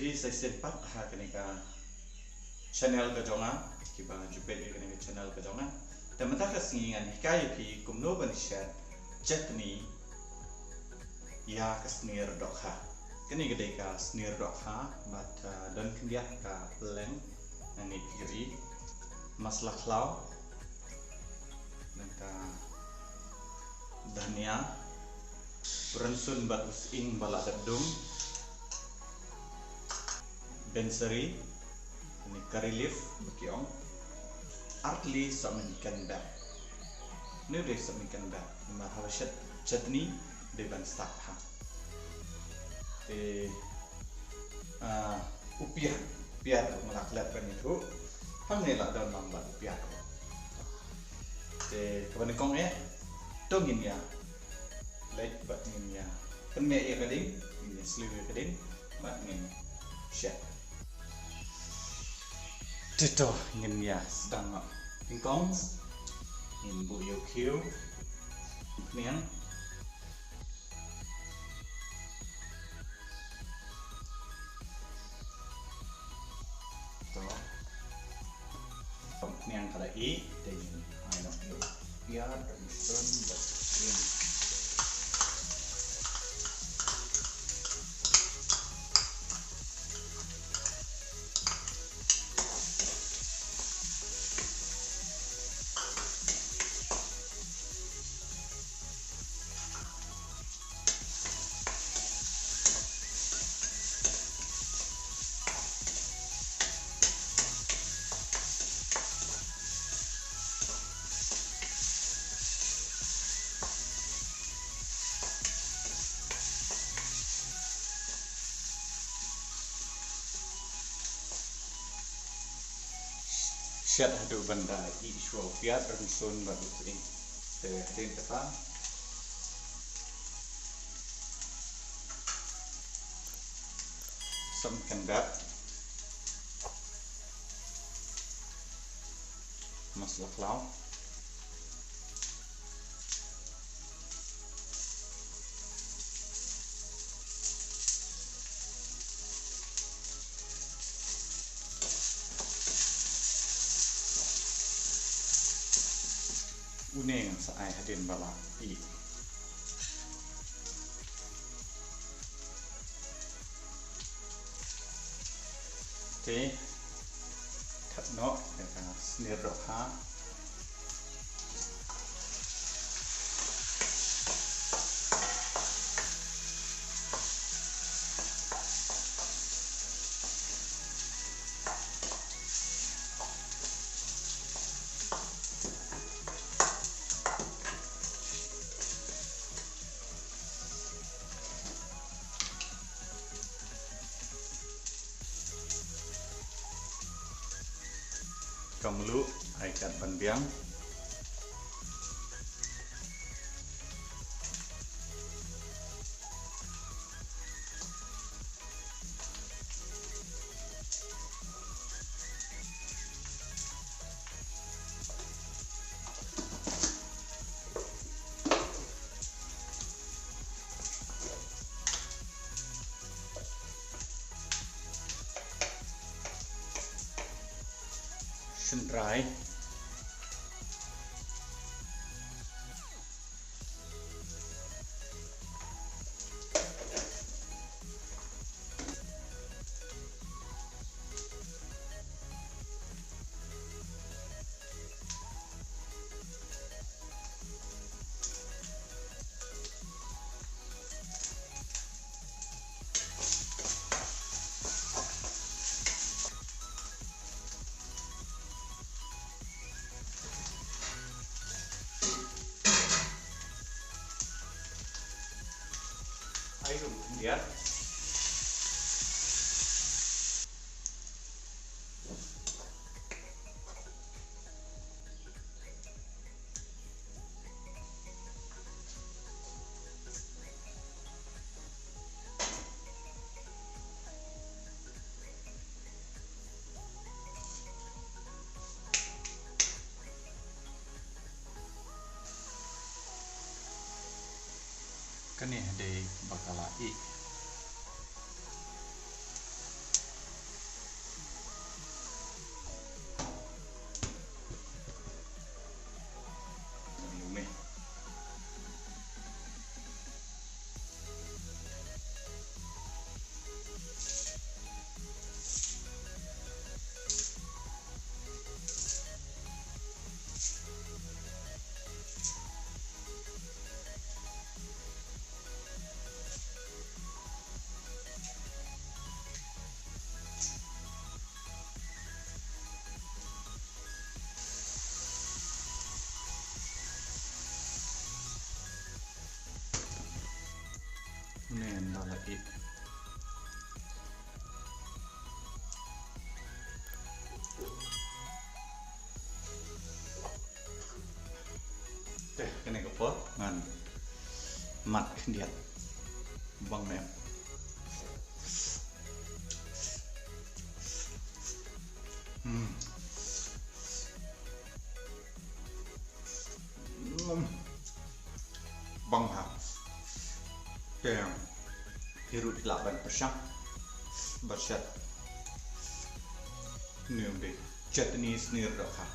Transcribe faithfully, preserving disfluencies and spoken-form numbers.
Sa shisien pat ha kane ka channel ka jong nga, kiba ju peit ïa kane ka channel ka jong nga. Te mynta ka sngi ngan hikai ïa phi kumno ban shet chutney ïa ka snier dohkha. Kane ka dei ka snier dohkha bad, ah, don khyndiat ka pylleng, ngan ïa phi ïohi. Masala khlaw, nangta dhania, rynsun bad u sying ba la dep dung, bensari, ne curry leaf ba ki ong, ar tylli sohmynken bek. Ne u dei sohmynken bek, namar haba shet chutney dei ban stak ha. Te, ah, u piat, piat ruh nga la klet ban ïathuh. Hangne la don lang bad u piat ruh. Te kaba nyngkong eh, to ngin ïa leit bad ngin ïa pynmih ïa ka ding, ngin ïa sliew ïa ka ding bad ngin shet. Te to ngin ïa sdang noh. Nyngkong ngin buh ïa u khiew, pynïang. To. Pom pynïang ka la ih, te ngin ai noh ïa u piat, rynsun bad u sying. Shet haduh ban da ih shuwa u piat, rynsun bad u sying. Te hadien kata, sohmynken bek, masala khlaw. Une ngan sa ai hadien ba la ih. Te, kat noh ïa ka snier dohkha. Ka mluh ai kat ban biang. Shynrai. Ai lum khyndiat. Kane dei ba ka la ih. Nen da la ïit. Te kane ka por ngan mad khyndiat. Bang ne. Hmm. Hmm. Bang ha. Te phi ruh phi lah ban pyrshang. Bad shet. Ni um dei chutney snier dohkha.